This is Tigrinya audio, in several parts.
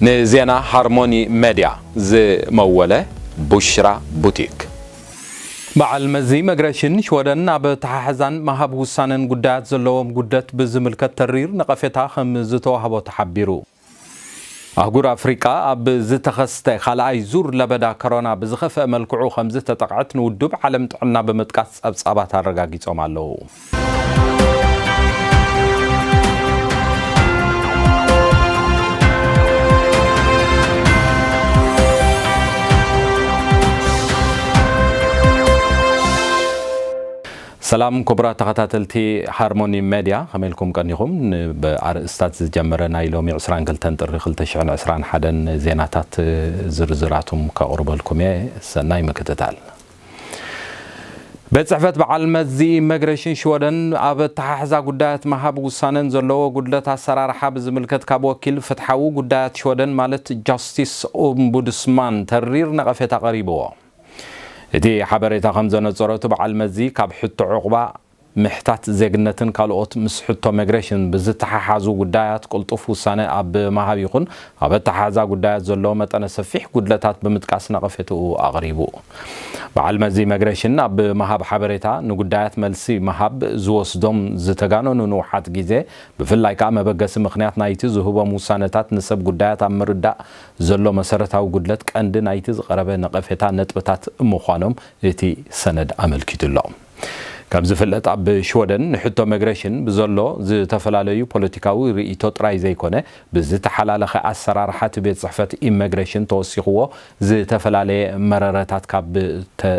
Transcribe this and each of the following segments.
ንዜና ሃርሞኒ ሜድያ ዝመወለ ቡሽራ ቡቲክ። በዓል መዚ መግረሽን ሽወደን ኣብ ተሓሕዛን መሃብ ውሳነን ጉዳያት ዘለዎም ጉደት ብዝምልከት ተሪር ነቐፌታ ከም ዝተዋህቦ ተሓቢሩ። ኣህጉር ኣፍሪቃ ኣብ ዝተኸስተ ካልኣይ ዙር ለበዳ ኮሮና ብዝኸፍአ መልክዑ ከም ዝተጠቕዐት ንውድብ ዓለም ጥዕና ብምጥቃስ ጸብጻባት ኣረጋጊጾም ኣለዉ። ሰላም ክቡራት ተኸታተልቲ ሃርሞኒ ሜድያ፣ ከመይ ኢልኩም ቀኒኹም? ን-፣ ብኣርእስታት ዝጀመረ ናይ ሎሚ ዕስራን ክልተን ጥሪ ክልተ ሽሕን ዕስራን ሓደን ዜናታት ዝርዝራቱም ከቕርበልኩም እየ። ሰናይ ምክትታል። ቤት ጽሕፈት በዓል መዚ ኢመግሬሽን ሽወደን ኣብ ኣተሓሕዛ ጉዳያት ምሃብ ውሳነን ዘለዎ ጉድለት ኣሰራርሓ ብዝምልከት ካብ ወኪል ፍትሓዊ ጉዳያት ሽወደን ማለት ጃስቲስ ኦምቡድስማን ተሪር ነቐፌታ ቀሪብዎ። እቲ ሓበሬታ ከም ዘነጸሮ እቲ በዓል መዚ ካብ ሕቶ ዕቑባ፣ ምሕታት ዜግነትን ካልኦት ምስ ሕቶ መግሬሽን ብዝተሓሓዙ ጉዳያት ቅልጡፍ ውሳነ ኣብ ምሃብ ይኹን ኣብ ኣተሓሕዛ ጉዳያት ዘሎ መጠነ ሰፊሕ ጉድለታት ብምጥቃስ ነቐፌትኡ ኣቕሪቡ። በዓል መዚ መግሬሽን ኣብ ምሃብ ሓበሬታ ንጉዳያት መልሲ ምሃብ ዝወስዶም ዝተጋነኑ ንውሓት ግዜ፣ ብፍላይ ከኣ መበገሲ ምኽንያት ናይቲ ዝህቦም ውሳነታት ንሰብ ጉዳያት ኣብ ምርዳእ ዘሎ መሰረታዊ ጉድለት ቀንዲ ናይቲ ዝቐረበ ነቐፌታ ነጥብታት ምዃኖም እቲ ሰነድ ኣመልኪቱ ኣሎ። ከም ዝፍለጥ ኣብ ሽወደን ንሕቶ መግሬሽን ብዘሎ ዝተፈላለዩ ፖለቲካዊ ርእይቶ ጥራይ ዘይኮነ ብዝተሓላለኸ ኣሰራርሓ እቲ ቤት ጽሕፈት ኢመግሬሽን ተወሲኽዎ ዝተፈላለየ መረረታት ካብ ተ-፣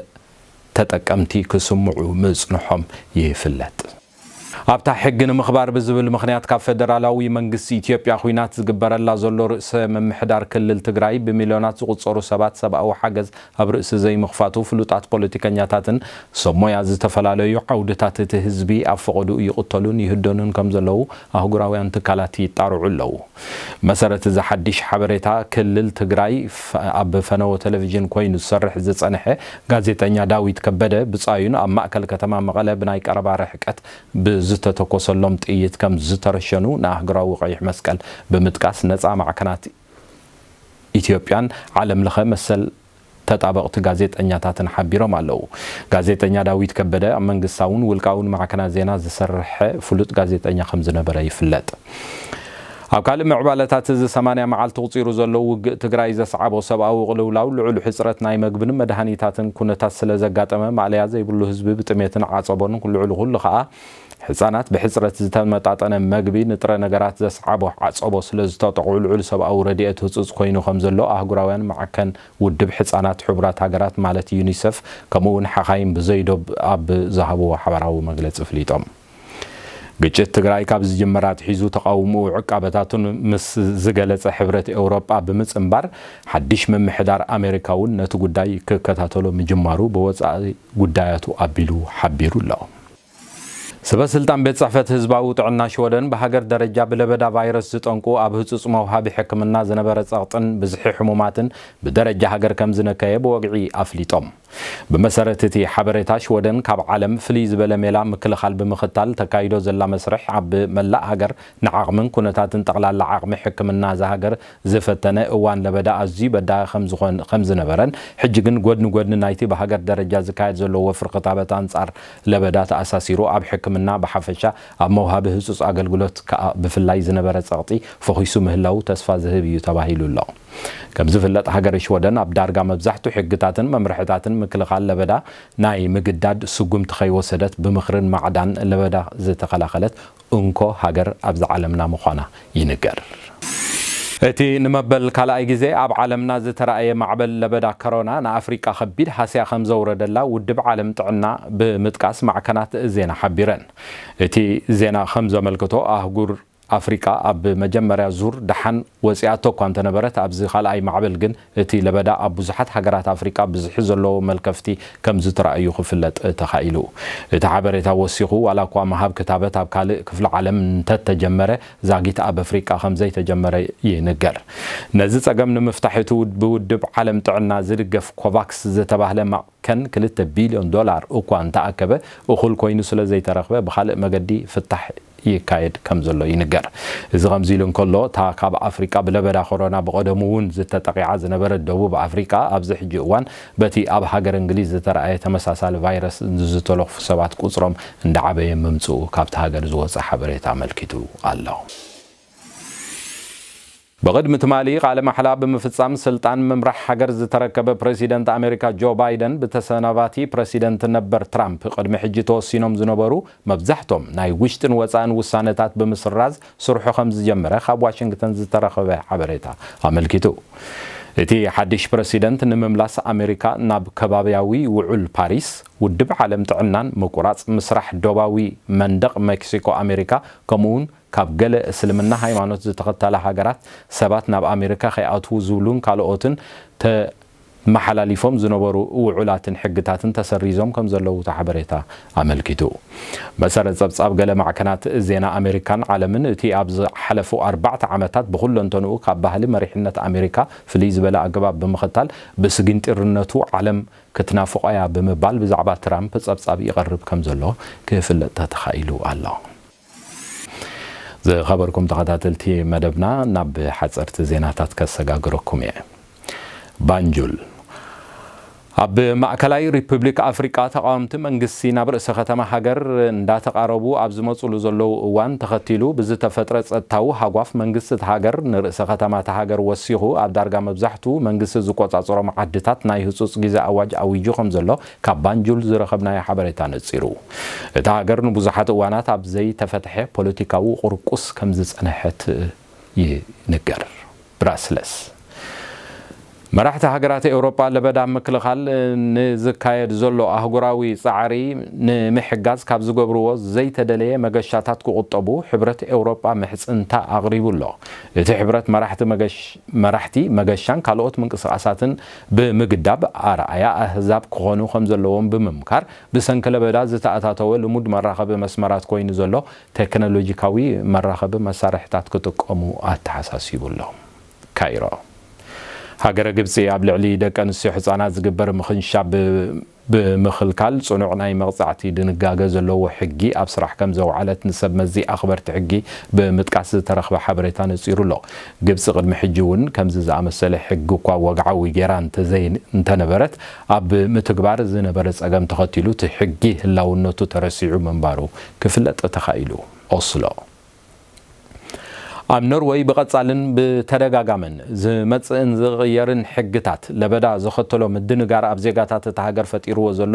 ተጠቀምቲ ክስምዑ ምጽንሖም ይፍለጥ። ኣብታ ሕጊ ንምኽባር ብዝብል ምኽንያት ካብ ፌደራላዊ መንግስቲ ኢትዮጵያ ኲናት ዝግበረላ ዘሎ ርእሰ ምምሕዳር ክልል ትግራይ ብሚልዮናት ዝቑጸሩ ሰባት ሰብኣዊ ሓገዝ ኣብ ርእሲ ዘይምኽፋቱ ፍሉጣት ፖለቲከኛታትን ሰብ ሞያ ዝተፈላለዩ ዓውድታት እቲ ህዝቢ ኣብ ፈቐድኡ ይቕተሉን ይህደኑን ከም ዘለዉ ኣህጉራውያን ትካላት ይጣርዑ ኣለዉ። መሰረት እዚ ሓድሽ ሓበሬታ ክልል ትግራይ ፍ-፣ ኣብ ፈነወ ቴሌቪዥን ኮይኑ ዝሰርሕ ዝጸንሐ ጋዜጠኛ ዳዊት ከበደ ብጻዩን ኣብ ማእከል ከተማ መቐለ ብናይ ቀረባ ርሕቀት ብዝተተኮሰሎም ጥይት ከም ዝተረሸኑ ንኣህጉራዊ ቀይሕ መስቀል ብምጥቃስ ነጻ ማዕከናት ኢትዮጵያን ዓለም ለኸ መሰል ተጣበቕቲ ጋዜጠኛታትን ሓቢሮም ኣለዉ። ጋዜጠኛ ዳዊት ከበደ ኣብ መንግስታውን ውልቃውን ማዕከናት ዜና ዝሰርሐ ፍሉጥ ጋዜጠኛ ከም ዝነበረ ይፍለጥ። ኣብ ካልእ ምዕባለታት እዚ ሰማንያ መዓልቲ ቁጺሩ ዘሎ ውግእ ትግራይ ዘስዓቦ ሰብኣዊ ቅልውላው ልዑል ሕጽረት ናይ መግብን መድሃኒታትን ኩነታት ስለ ዘጋጠመ ማእለያ ዘይብሉ ህዝቢ ብጥሜትን ዓጸቦን ልዕሊ ኩሉ ከኣ ህጻናት ብሕጽረት ዝተመጣጠነ መግቢ ንጥረ ነገራት ዘስዓቦ ዓጸቦ ስለ ዝተጠቕዑ ልዑል ሰብኣዊ ረድኤት ህጹጽ ኮይኑ ከም ዘሎ ኣህጉራውያን ማዕከን ውድብ ሕጻናት ሕቡራት ሃገራት ማለት ዩኒሰፍ ከምኡ እውን ሓኻይም ብዘይዶብ ኣብ ዝሃብዎ ሓባራዊ መግለጺ ኣፍሊጦም። ግጭት ትግራይ ካብ ዝጅምር ኣትሒዙ ተቓውምኡ ዕቃበታቱን ምስ ዝገለጸ ሕብረት ኤውሮጳ ብምጽንባር ሓድሽ ምምሕዳር ኣሜሪካ እውን ነቲ ጉዳይ ክከታተሎ ምጅማሩ ብወጻኢ ጉዳያቱ ኣቢሉ ሓቢሩ ኣሎ። ሰበ ስልጣን ቤት ጽሕፈት ህዝባዊ ጥዕና ሽወደን ብሃገር ደረጃ ብለበዳ ቫይረስ ዝጠንቁ ኣብ ህጹጽ መውሃቢ ሕክምና ዝነበረ ጸቕጥን ብዝሒ ሕሙማትን ብደረጃ ሃገር ከም ዝነከየ ብወግዒ ኣፍሊጦም። ብመሰረት እቲ ሓበሬታ ሽወደን ካብ ዓለም ፍልይ ዝበለ ሜላ ምክልኻል ብምኽታል ተካይዶ ዘላ መስርሕ ኣብ መላእ ሃገር ንዓቕምን ኩነታትን ጠቕላላ ዓቕሚ ሕክምና እዛ ሃገር ዝፈተነ እዋን ለበዳ ኣዝዩ በዳሂ ከም ዝኾን፣ ከም ዝነበረን ሕጂ ግን ጎድኒ ጎድኒ ናይቲ ብሃገር ደረጃ ዝካየድ ዘሎ ወፍሪ ክታበት ኣንጻር ለበዳ ተኣሳሲሩ ኣብ ሕክምና ብሓፈሻ ኣብ መውሃቢ ህጹጽ ኣገልግሎት ከኣ ብፍላይ ዝነበረ ጸቕጢ ፈኺሱ ምህላዉ ተስፋ ዝህብ እዩ ተባሂሉ ኣሎ። ከም ዝፍለጥ ሃገረ ሽወደን ኣብ ዳርጋ መብዛሕትኡ ሕግታትን መምርሕታትን ምክልኻል ለበዳ ናይ ምግዳድ ስጉምቲ ከይወሰደት ብምኽርን ማዕዳን ለበዳ ዝተኸላኸለት እንኮ ሃገር ኣብዛ ዓለምና ምዃና ይንገር። እቲ ንመበል ካልኣይ ግዜ ኣብ ዓለምና ዝተራእየ ማዕበል ለበዳ ኮሮና ንኣፍሪቃ ከቢድ ሃስያ ከም ዘውረደላ ውድብ ዓለም ጥዕና ብምጥቃስ ማዕከናት ዜና ሓቢረን። እቲ ዜና ከም ዘመልክቶ ኣህጉር ኣፍሪቃ ኣብ መጀመርያ ዙር ደሓን ወጺኣቶ እኳ እንተነበረት፣ ኣብዚ ካልኣይ ማዕበል ግን እቲ ለበዳ ኣብ ብዙሓት ሃገራት ኣፍሪቃ ብዝሒ ዘለዎ መልከፍቲ ከም ዝተራእዩ ክፍለጥ ተኻኢሉ። እቲ ሓበሬታ ወሲኹ፣ ዋላ እኳ ምሃብ ክታበት ኣብ ካልእ ክፍሊ ዓለም እንተተጀመረ፣ ዛጊት ኣብ ኣፍሪቃ ከም ዘይተጀመረ ይንገር። ነዚ ጸገም ንምፍታሕ እቲ ውድ-፣ ብውድብ ዓለም ጥዕና ዝድገፍ ኮቫክስ ዝተባህለ ማዕከን ክልተ ቢልዮን ዶላር እኳ እንተኣከበ፣ እኹል ኮይኑ ስለ ዘይተረኽበ፣ ብኻልእ መገዲ ፍታሕ ይካየድ ከም ዘሎ ይንገር። እዚ ከምዚ ኢሉ እንከሎ፣ እታ ካብ ኣፍሪቃ ብለበዳ ኮሮና ብቐደሙ እውን ዝተጠቒዓ ዝነበረት ደቡብ ኣፍሪቃ፣ ኣብዚ ሕጂ እዋን በቲ ኣብ ሃገር እንግሊዝ ዝተረኣየ ተመሳሳሊ ቫይረስ ዝተለኽፉ ሰባት ቁጽሮም እንዳዓበየ ምምጽኡ ካብቲ ሃገር ዝወጸ ሓበሬታ ኣመልኪቱ ኣሎ። ብቕድሚ ትማሊ ቃለ ማሕላ ብምፍጻም ስልጣን ምምራሕ ሃገር ዝተረከበ ፕረሲደንት ኣሜሪካ ጆ ባይደን፣ ብተሰናባቲ ፕረሲደንት ነበር ትራምፕ ቅድሚ ሕጂ ተወሲኖም ዝነበሩ መብዛሕቶም ናይ ውሽጥን ወጻእን ውሳነታት ብምስራዝ ስርሑ ከም ዝጀመረ ካብ ዋሽንግተን ዝተረኸበ ሓበሬታ ኣመልኪቱ። እቲ ሓድሽ ፕረሲደንት ንምምላስ ኣሜሪካ ናብ ከባብያዊ ውዑል ፓሪስ፣ ውድብ ዓለም ጥዕናን ምቁራጽ ምስራሕ ዶባዊ መንደቕ ሜክሲኮ ኣሜሪካ፣ ከምኡውን ካብ ገለ እስልምና ሃይማኖት ዝተኸተላ ሃገራት ሰባት ናብ ኣሜሪካ ከይኣትዉ ዝብሉን ካልኦትን ተመሓላሊፎም ዝነበሩ ውዑላትን ሕግታትን ተሰሪዞም ከም ዘለዉ እቲ ሓበሬታ ኣመልኪቱ። መሰረት ጸብጻብ ገለ ማዕከናት ዜና ኣሜሪካን ዓለምን፣ እቲ ኣብ ዝሓለፉ ኣርባዕተ ዓመታት ብኹለንተንኡ ካብ ባህሊ መሪሕነት ኣሜሪካ ፍልይ ዝበለ ኣገባብ ብምኽታል ብስግንጢርነቱ ዓለም ክትናፍቖ እያ ብምባል ብዛዕባ ትራምፕ ጸብጻብ ይቐርብ ከም ዘሎ ክፍለጥ ተተኻኢሉ ኣሎ። ዝኸበርኩም ተኸታተልቲ መደብና፣ ናብ ሓጸርቲ ዜናታት ከሰጋግረኩም እየ። ባንጁል። ኣብ ማእከላይ ሪፑብሊክ ኣፍሪቃ ተቓወምቲ መንግስቲ ናብ ርእሰ ከተማ ሃገር እንዳተቓረቡ ኣብ ዝመጽሉ ዘለዉ እዋን ተኸቲሉ ብዝተፈጥረ ጸጥታዊ ሃጓፍ መንግስቲ እታ ሃገር ንርእሰ ከተማ እታ ሃገር ወሲኹ ኣብ ዳርጋ መብዛሕትኡ መንግስቲ ዝቆጻጸሮም ዓድታት ናይ ህጹጽ ግዜ ኣዋጅ ኣዊጁ ከም ዘሎ ካብ ባንጁል ዝረኸብናዮ ሓበሬታ ነጺሩ። እታ ሃገር ንብዙሓት እዋናት ኣብ ዘይተፈትሐ ፖለቲካዊ ቁርቁስ ከም ዝጸንሐት ይንገር። ብራስለስ። መራሕቲ ሃገራት ኤውሮጳ ለበዳ ምክልኻል ንዝካየድ ዘሎ ኣህጉራዊ ጻዕሪ ንምሕጋዝ ካብ ዝገብርዎ ዘይተደለየ መገሻታት ክቑጠቡ ሕብረት ኤውሮጳ ምሕጽንታ ኣቕሪቡ ኣሎ። እቲ ሕብረት መራሕቲ መገሽ-፣ መራሕቲ መገሻን ካልኦት ምንቅስቓሳትን ብምግዳብ ኣርኣያ ኣህዛብ ክኾኑ ከም ዘለዎም ብምምካር፣ ብሰንኪ ለበዳ ዝተኣታተወ ልሙድ መራኸቢ መስመራት ኮይኑ ዘሎ ቴክኖሎጂካዊ መራኸቢ መሳርሕታት ክጥቀሙ ኣተሓሳሲቡ ኣሎ። ካይሮ። ሃገረ ግብጺ ኣብ ልዕሊ ደቂ ኣንስትዮ ህጻናት ዝግበር ምኽንሻብ ብ-፣ ብምኽልካል ጽኑዕ ናይ መቕጻዕቲ ድንጋገ ዘለዎ ሕጊ ኣብ ስራሕ ከም ዘውዓለት ንሰብ መዚ ኣኽበርቲ ሕጊ ብምጥቃስ ዝተረኽበ ሓበሬታ ነጺሩ ኣሎ። ግብጺ ቅድሚ ሕጂ እውን ከምዚ ዝኣመሰለ ሕጊ እኳ ወግዓዊ ጌራ እንተዘይ-፣ እንተነበረት፣ ኣብ ምትግባር ዝነበረ ጸገም ተኸቲሉ እቲ ሕጊ ህላውነቱ ተረሲዑ ምንባሩ ክፍለጥ ተኻኢሉ። ኦስሎ። ኣብ ኖርወይ ብቐጻልን ብተደጋጋምን ዝመጽእን ዝቕየርን ሕግታት ለበዳ ዘኸተሎ ምድንጋር ኣብ ዜጋታት እታ ሃገር ፈጢርዎ ዘሎ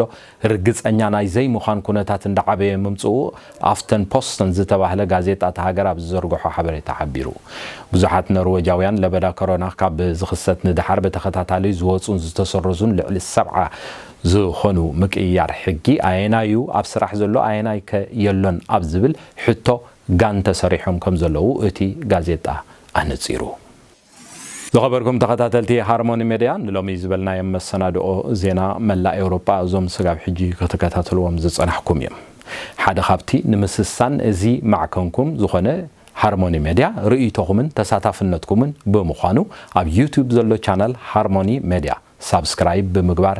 ርግጸኛ ናይ ዘይምዃን ኩነታት እንዳዓበየ ምምጽኡ ኣፍተን ፖስተን ዝተባህለ ጋዜጣ እታ ሃገር ኣብ ዝዘርግሖ ሓበሬታ ሓቢሩ። ብዙሓት ኖርወጃውያን ለበዳ ኮሮና ካብ ዝኽሰት ንደሓር ብተኸታታሊ ዝወጹን ዝተሰረዙን ልዕሊ ሰብዓ ዝኾኑ ምቅይያር ሕጊ ኣየናዩ ኣብ ስራሕ ዘሎ ኣየናይ ከ የሎን ኣብ ዝብል ሕቶ ጋን ተሰሪሖም ከም ዘለዉ እቲ ጋዜጣ ኣነጺሩ። ዝኸበርኩም ተኸታተልቲ ሃርሞኒ ሜድያ፣ ንሎሚ ዝበልናዮም መሰናድኦ ዜና መላእ ኤውሮጳ እዞም ስጋብ ሕጂ ክትከታተልዎም ዝጸናሕኩም እዮም። ሓደ ካብቲ ንምስሳን እዚ ማዕከንኩም ዝኾነ ሃርሞኒ ሜድያ ርእይቶኹምን ተሳታፍነትኩምን ብምዃኑ፣ ኣብ ዩቱብ ዘሎ ቻነል ሃርሞኒ ሜድያ ሳብስክራይብ ብምግባር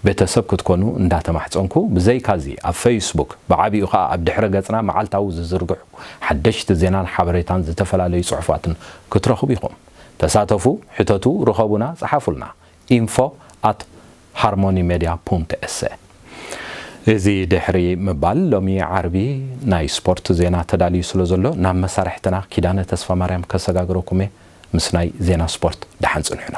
ቤተሰብ ክትኮኑ እንዳተማሕጸንኩ፣ ብዘይካዚ ኣብ ፌስቡክ ብዓቢኡ ኸኣ ኣብ ድሕረ ገጽና መዓልታዊ ዝዝርግሑ ሓደሽቲ ዜናን ሓበሬታን ዝተፈላለዩ ጽሑፋትን ክትረኽቡ ኢኹም። ተሳተፉ፣ ሕተቱ፣ ርኸቡና፣ ጸሓፉልና። ኢንፎ ኣት ሃርሞኒ ሜድያ ፖንት ኤሰ። እዚ ድሕሪ ምባል፣ ሎሚ ዓርቢ ናይ ስፖርት ዜና ተዳልዩ ስለ ዘሎ፣ ናብ መሳርሕትና ኪዳነ ተስፋ ማርያም ከሰጋግረኩም እየ። ምስ ናይ ዜና ስፖርት ደሓን ጽንሑና።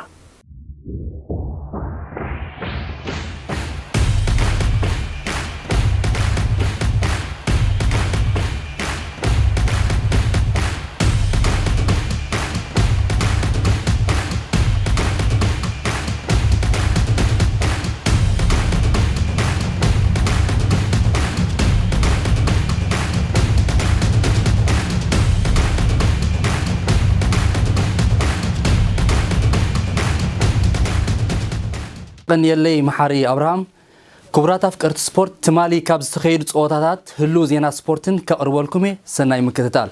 ቀንየለይ መሓሪ ኣብርሃም። ክቡራት ኣፍቀርቲ ስፖርት፣ ትማሊ ካብ ዝተኸየዱ ጸወታታት ህሉው ዜና ስፖርትን ከቕርበልኩም እየ። ሰናይ ምክትታል።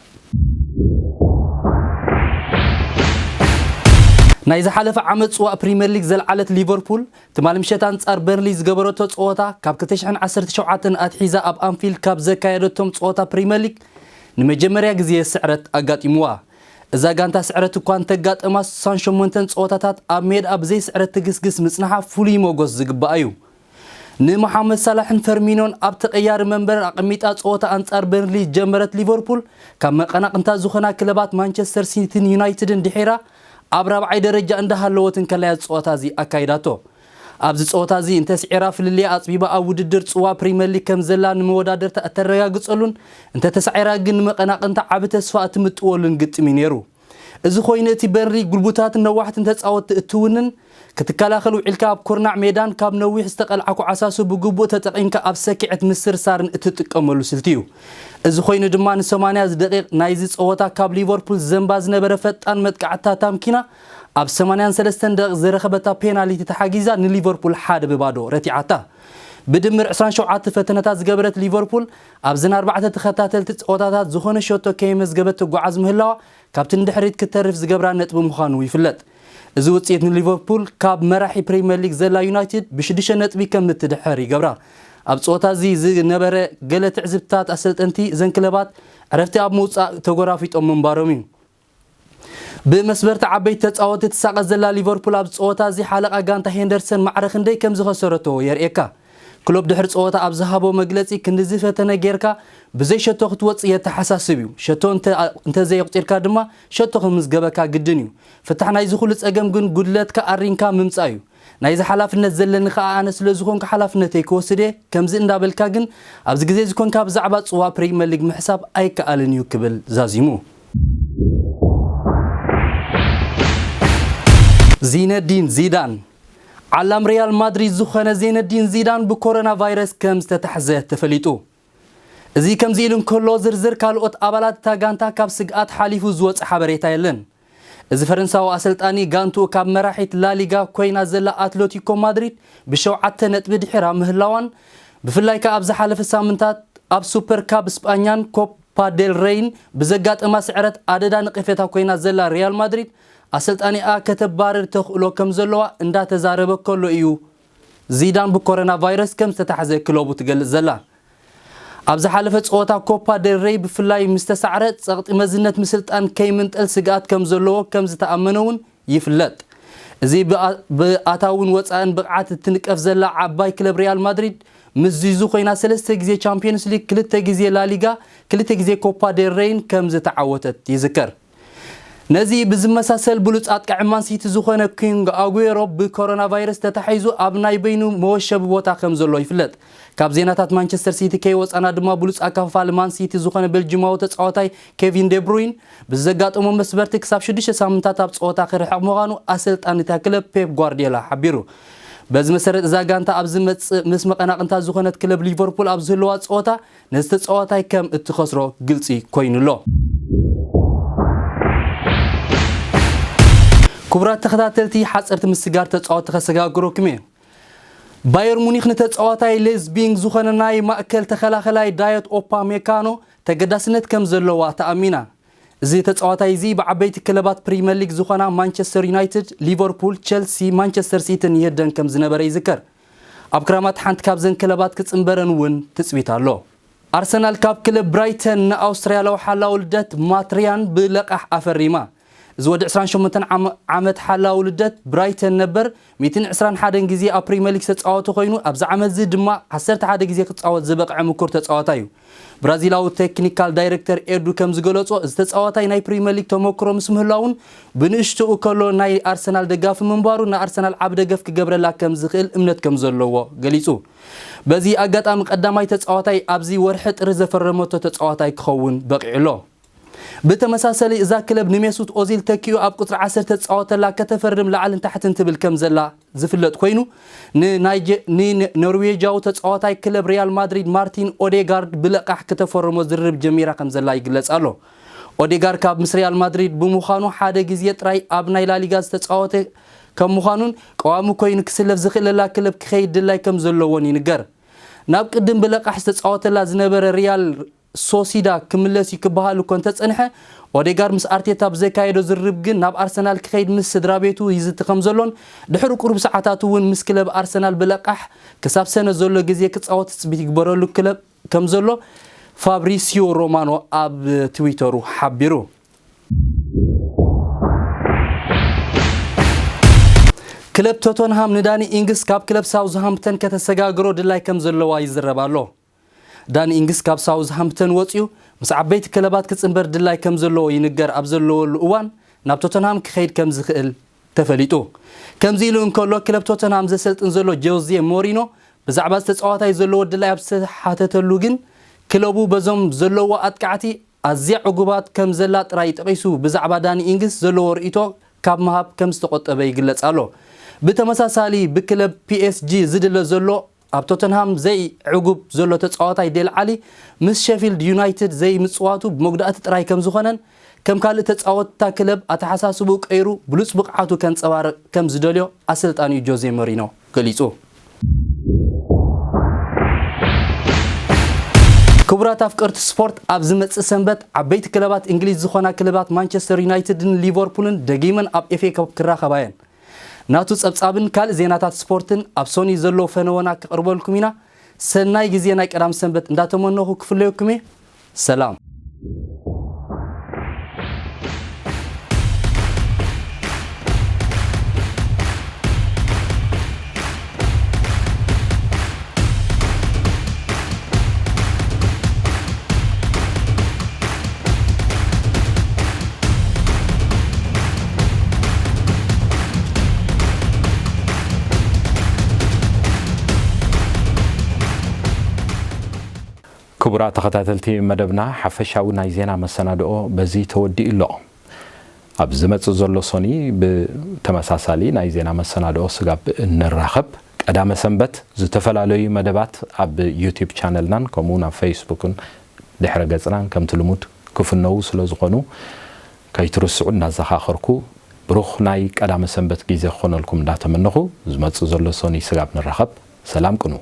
ናይ ዝሓለፈ ዓመት ጽዋእ ፕሪምየር ሊግ ዘልዓለት ሊቨርፑል፣ ትማሊ ምሸት ኣንጻር በርንሊ ዝገበረቶ ጸወታ፣ ካብ ክልተ ሽሕን ዓሰርተ ሸውዓተን ኣትሒዛ ኣብ ኣንፊልድ ካብ ዘካየደቶም ጸወታ ፕሪምየር ሊግ፣ ንመጀመርያ ግዜ ስዕረት ኣጋጢምዋ። እዛ ጋንታ ስዕረት እኳ እንተጋጠማ፣ ስሳን ሸሞንተን ጸወታታት ኣብ ሜዳ ብዘይ ስዕረት ትግስግስ ምጽንሓ ፍሉይ ሞጎስ ዝግባኣ እዩ። ንመሓመድ ሳላሕን ፈርሚኖን ኣብ ተቐያሪ መንበር ኣቐሚጣ ጸወታ ኣንጻር በርንሊ ዝጀመረት ሊቨርፑል፣ ካብ መቐናቕንታ ዝኾና ክለባት ማንቸስተር ሲቲን ዩናይትድን ድሒራ ኣብ ራብዓይ ደረጃ እንዳሃለወት እንከላያ ጸወታ እዚ ኣካይዳቶ። ኣብዚ ጸወታ እዚ እንተስዒራ ፍልልያ ኣጽቢባ ኣብ ውድድር ጽዋ ፕሪመር ሊግ ከም ዘላ ንመወዳደርታ እተረጋግጸሉን፣ እንተተሳዒራ ግን ንመቐናቕንታ ዓቢ ተስፋ እትምጥወሉን ግጥም እዩ ነይሩ። እዚ ኮይኑ እቲ በርንሊ ጉልቡታትን ነዋሕትን ተጻወትቲ እትውንን ክትከላኸል ውዒልካ ኣብ ኩርናዕ ሜዳን ካብ ነዊሕ ዝተቐልዓ ኩዓሳሱ ብግቡእ ተጠቒምካ ኣብ ሰኪዐት ምስርሳርን እትጥቀመሉ ስልቲ እዩ። እዚ ኮይኑ ድማ ን ሰማንያ ደቂቕ ናይዚ ጸወታ ካብ ሊቨርፑል ዘንባ ዝነበረ ፈጣን መጥቃዕታ ታምኪና ኣብ ሰማንያን ሰለስተን ደቂቕ ዝረኸበታ ፔናልቲ ተሓጊዛ ንሊቨርፑል ሓደ ብባዶ ረቲዓታ። ብድምር ዕስራን ሸውዓተ ፈተነታት ዝገበረት ሊቨርፑል ኣብዘን ኣርባዕተ ተኸታተልቲ ጸወታታት ዝኾነ ሸቶ ከየመዝገበት ትጓዓዝ ምህላዋ ካብቲ ንድሕሪት ክትተርፍ ዝገብራ ነጥቢ ምዃኑ ይፍለጥ። እዚ ውጽኢት ንሊቨርፑል ካብ መራሒ ፕሪምየር ሊግ ዘላ ዩናይትድ ብሽዱሽተ ነጥቢ ከም እትድሕር ይገብራ። ኣብ ጸወታ እዚ ዝነበረ ገለ ትዕዝብትታት ኣሰልጠንቲ እዘን ክለባት ዕረፍቲ ኣብ ምውጻእ ተጎራፊጦም ምንባሮም እዩ። ብመስበርቲ ዓበይቲ ተጻወቲ ትሳቐ ዘላ ሊቨርፑል ኣብ ጸወታ እዚ ሓለቓ ጋንታ ሄንደርሰን ማዕረ ክንደይ ከም ዝኸሰረቶ የርእየካ። ክሎፕ ድሕሪ ጸወታ ኣብ ዝሃቦ መግለጺ ክንድዚ ፈተነ ጌርካ ብዘይ ሸቶ ክትወጽእ የተሓሳስብ እዩ። ሸቶ እንተ እንተዘየቑጺርካ ድማ ሸቶ ክምዝገበካ ግድን እዩ። ፍታሕ ናይዚ ኩሉ ጸገም ግን ጉድለትካ ኣሪምካ ምምጻእ እዩ። ናይዚ ሓላፍነት ዘለኒ ከኣ ኣነ ስለ ዝኾንኩ ሓላፍነተይ ክወስድ እየ። ከምዚ እንዳበልካ ግን ኣብዚ ግዜ እዚ ኮንካ ብዛዕባ ጽዋ ፕሪመር ሊግ ምሕሳብ ኣይከኣልን እዩ ክብል ዛዚሙ። ዚነዲን ዚዳን። ዓላም ሪያል ማድሪድ ዝኾነ ዚነዲን ዚዳን ብኮሮና ቫይረስ ከም ዝተታሕዘ ተፈሊጡ። እዚ ከምዚ ኢሉ እንከሎ ዝርዝር ካልኦት ኣባላት እታ ጋንታ ካብ ስግኣት ሓሊፉ ዝወጸ ሓበሬታ የለን። እዚ ፈረንሳዊ ኣሰልጣኒ ጋንትኡ ካብ መራሒት ላሊጋ ኮይና ዘላ ኣትለቲኮ ማድሪድ ብሸውዓተ ነጥቢ ድሒራ ምህላዋን ብፍላይ ከኣ ኣብ ዝሓለፈ ሳምንታት ኣብ ሱፐር ካፕ ስጳኛን ኮፓ ዴል ሬይን ብዘጋጠማ ስዕረት ኣደዳ ነቐፌታ ኮይና ዘላ ሪያል ማድሪድ ኣሰልጣኒኣ ከተባርር ተኽእሎ ከም ዘለዋ እንዳተዛረበ ከሎ እዩ ዚዳን ብኮሮና ቫይረስ ከም ዝተታሕዘ ክለቡ ትገልጽ ዘላ። ኣብ ዝሓለፈ ጸወታ ኮፓ ዴል ሬይ ብፍላይ ምስ ተሳዕረ ጸቕጢ መዝነት ምስልጣን ከይምንጠል ስግኣት ከም ዘለዎ ከም ዝተኣመነ እውን ይፍለጥ። እዚ ብኣ- ብኣታውን ወጻእን ብቕዓት እትንቀፍ ዘላ ዓባይ ክለብ ሪያል ማድሪድ ምስ ዚዙ ኮይና ሰለስተ ግዜ ቻምፒዮንስ ሊግ፣ ክልተ ግዜ ላሊጋ፣ ክልተ ግዜ ኮፓ ዴል ሬይን ከም ዝተዓወተት ይዝከር። ነዚ ብዝመሳሰል ብሉጽ ኣጥቃዒ ማን ሲቲ ዝኾነ ኩንግ ኣጉዌሮ ብኮሮና ቫይረስ ተታሒዙ ኣብ ናይ በይኑ መወሸቢ ቦታ ከም ዘሎ ይፍለጥ። ካብ ዜናታት ማንቸስተር ሲቲ ከይወጻና ድማ ብሉጽ ኣካፋፋሊ ማን ሲቲ ዝኾነ ቤልጂማዊ ተጻዋታይ ኬቪን ዴብሩይን ብዘጋጠሞ መስበርቲ ክሳብ ሽዱሽተ ሳምንታት ኣብ ጸወታ ክርሕቕ ምዃኑ ኣሰልጣኒ እታ ክለብ ፔፕ ጓርዲዮላ ሓቢሩ። በዚ መሰረት እዛ ጋንታ ኣብ ዝመጽእ ምስ መቐናቕንታ ዝኾነት ክለብ ሊቨርፑል ኣብ ዝህልዋ ጸወታ ነዚ ተጻዋታይ ከም እትኸስሮ ግልጺ ኮይኑ ኣሎ። ክቡራት ተኸታተልቲ ሓጸርቲ ምስጋር ተጻወቲ ከሰጋግረኩም እየ። ባየር ሙኒክ ንተጻዋታይ ሌዝቢንግ ዝኾነ ናይ ማእከል ተኸላኸላይ ዳዮት ኦፓ ሜካኖ ተገዳስነት ከም ዘለዋ ተኣሚና። እዚ ተጻዋታይ እዚ ብዓበይቲ ክለባት ፕሪመር ሊግ ዝኾና ማንቸስተር ዩናይትድ፣ ሊቨርፑል፣ ቸልሲ፣ ማንቸስተር ሲቲን ይህደን ከም ዝነበረ ይዝከር። ኣብ ክራማት ሓንቲ ካብዘን ክለባት ክጽንበረን እውን ትጽቢት ኣሎ። ኣርሰናል ካብ ክለብ ብራይተን ንኣውስትርያላዊ ሓላው ልደት ማትሪያን ብለቓሕ ኣፈሪማ። እዚ ወዲ ዕስራን ሸሞንተን ዓመ- ዓመት ሓላው ልደት ብራይተን ነበር ሚእትን ዕስራን ሓደን ግዜ ኣብ ፕሪመር ሊግ ዝተጻወተ ኮይኑ ኣብዚ ዓመት እዚ ድማ ዓሰርተ ሓደ ግዜ ክጻወት ዝበቕዐ ምኩር ተጻዋታይ እዩ። ብራዚላዊ ቴክኒካል ዳይሬክተር ኤዱ ከም ዝገለጾ እዚ ተጻዋታይ ናይ ፕሪመር ሊግ ተመክሮ ምስ ምህላውን ብንእሽትኡ ከሎ ናይ ኣርሰናል ደጋፊ ምንባሩ ንኣርሰናል ዓቢ ደገፍ ክገብረላ ከም ዝኽእል እምነት ከም ዘለዎ ገሊጹ። በዚ ኣጋጣሚ ቀዳማይ ተጻዋታይ ኣብዚ ወርሒ ጥሪ ዘፈረመቶ ተጻዋታይ ክኸውን በቒዑ ኣሎ። ብተመሳሰሊ እዛ ክለብ ንሜሱት ኦዚል ተኪኡ ኣብ ቁጽሪ ዓሰርተ ዝጻወተላ ከተፈርም ላዕልን ታሕትን ትብል ከም ዘላ ዝፍለጥ ኮይኑ ንናይጀ- ንኖርዌጃዊ ተጻዋታይ ክለብ ሪያል ማድሪድ ማርቲን ኦዴጋርድ ብለቃሕ ክተፈርሞ ዝርርብ ጀሚራ ከም ዘላ ይግለጽ ኣሎ። ኦዴጋርድ ካብ ምስ ሪያል ማድሪድ ብምዃኑ ሓደ ግዜ ጥራይ ኣብ ናይ ላሊጋ ዝተጻወተ ከም ምዃኑን ቀዋሚ ኮይኑ ክስለፍ ዝኽእለላ ክለብ ክኸይድ ድላይ ከም ዘለዎን ይንገር። ናብ ቅድም ብለቃሕ ዝተጻወተላ ዝነበረ ሪያል ሶሲዳ ክምለስ እዩ ክበሃል እኮ እንተጸንሐ፣ ኦዴጋር ምስ ኣርቴታ ብዘካየዶ ዝርርብ ግን ናብ ኣርሰናል ክኸይድ ምስ ስድራ ቤቱ ይዝቲ ከም ዘሎን ድሕሪ ቁሩብ ሰዓታት እውን ምስ ክለብ ኣርሰናል ብለቃሕ ክሳብ ሰነ ዘሎ ግዜ ክጻወት ትጽቢት ይግበረሉ ክለብ ከም ዘሎ ፋብሪሲዮ ሮማኖ ኣብ ትዊተሩ ሓቢሩ። ክለብ ቶተንሃም ንዳኒ ኢንግስ ካብ ክለብ ሳውዝሃምፕተን ከተሰጋግሮ ድላይ ከም ዘለዋ ይዝረብ ኣሎ። ዳኒ ኢንግስ ካብ ሳውዝሃምፕተን ወፂኡ ምስ ዓበይቲ ክለባት ክፅንበር ድላይ ከም ዘለዎ ይንገር ኣብ ዘለወሉ እዋን ናብ ቶተንሃም ክኸይድ ከም ዝኽእል ተፈሊጡ። ከምዚ ኢሉ እንከሎ ክለብ ቶተንሃም ዘሰልጥን ዘሎ ጆዜ ሞሪኖ ብዛዕባ ዝተፃዋታይ ዘለዎ ድላይ ኣብ ዝተሓተተሉ ግን ክለቡ በዞም ዘለዎ ኣጥቃዕቲ ኣዝያ ዕጉባት ከም ዘላ ጥራይ ጠቒሱ ብዛዕባ ዳኒ ኢንግስ ዘለዎ ርእይቶ ካብ ምሃብ ከም ዝተቖጠበ ይግለጽ ኣሎ። ብተመሳሳሊ ብክለብ ፒኤስጂ ዝድለ ዘሎ ኣብ ቶተንሃም ዘይዕጉብ ዘሎ ተጻዋታይ ዴል ዓሊ ምስ ሸፊልድ ዩናይትድ ዘይምጽዋቱ ብመጉዳእቲ ጥራይ ከም ዝኾነን ከም ካልእ ተጻወትታ ክለብ ኣተሓሳስብኡ ቀይሩ ብሉጽ ብቕዓቱ ከንጸባርቕ ከም ዝደልዮ ኣሰልጣኒኡ ጆዜ ሞሪኖ ገሊጹ። ክቡራት ኣፍቀርቲ ስፖርት፣ ኣብ ዝመጽእ ሰንበት ዓበይቲ ክለባት እንግሊዝ ዝኾና ክለባት ማንቸስተር ዩናይትድን ሊቨርፑልን ደጊመን ኣብ ኤፍኤ ካፕ ክራኸባ እየን። ናቱ ጸብጻብን ካልእ ዜናታት ስፖርትን ኣብ ሶኒ ዘሎ ፈነወና ክቕርበልኩም ኢና። ሰናይ ግዜ ናይ ቀዳም ሰንበት እንዳተመነኹ ክፍለየኩም እየ። ሰላም። ክቡራት ተኸታተልቲ መደብና፣ ሓፈሻዊ ናይ ዜና መሰናድኦ በዚ ተወዲኡ ኣሎ። ኣብ ዝመጽእ ዘሎ ሶኒ ብተመሳሳሊ ናይ ዜና መሰናድኦ ስጋብ እንራኸብ፣ ቀዳመ ሰንበት ዝተፈላለዩ መደባት ኣብ ዩቲዩብ ቻነልናን ከምኡ እውን ኣብ ፌስቡክን ድሕረ ገጽናን ከምቲ ልሙድ ክፍነዉ ስለ ዝኾኑ፣ ከይትርስዑ እናዘኻኸርኩ፣ ብሩኽ ናይ ቀዳመ ሰንበት ግዜ ክኾነልኩም እንዳተመነኹ፣ ዝመጽእ ዘሎ ሶኒ ስጋብ ንራኸብ፣ ሰላም ቅኑ።